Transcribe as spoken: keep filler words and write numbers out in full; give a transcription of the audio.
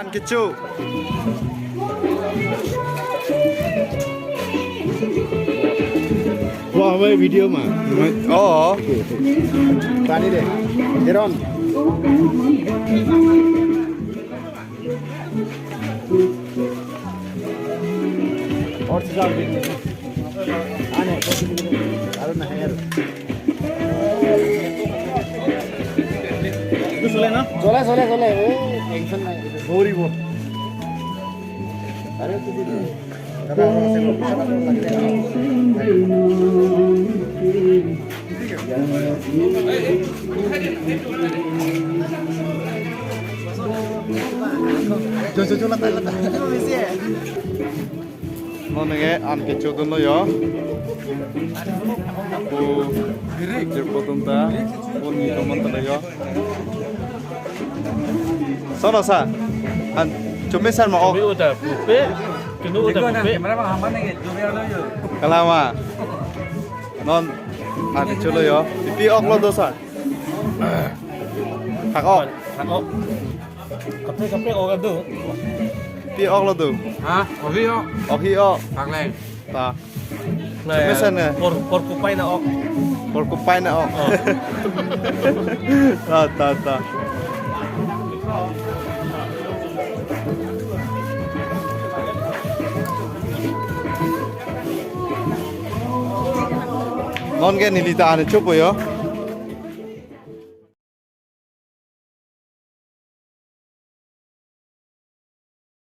An kecho. Wah, wah, video ma. Oh. Pani de. Jeron. Or sejak. Ane, aru na hai aru. Itu soleh na? Soleh, soleh, soleh. Eh, tension nai. Sorry, bo. Aru itu dulu. Jo, jo, jo, lata, lata. Non nge an kecho dunlo yo. Ako, tirpo atum ta, un ni kaman ta yo. Sono sa, an chumi san ma ok. Kumi uta pupe, kunu uta pupe. Kalama. Non an cholo yo. Pi ok lo do sa. Thak ok. Thak ok. Kaprek kaprek ok do. Pi ok lo do. Ha? Ok hi ok. Ok hi ok. Thak leng. Ta. Nah, chumi san ya? Por, porcupine na ok. Porcupine na ok. Oh. Ta, ta, ta. Non ke neli ta ane chopo yo.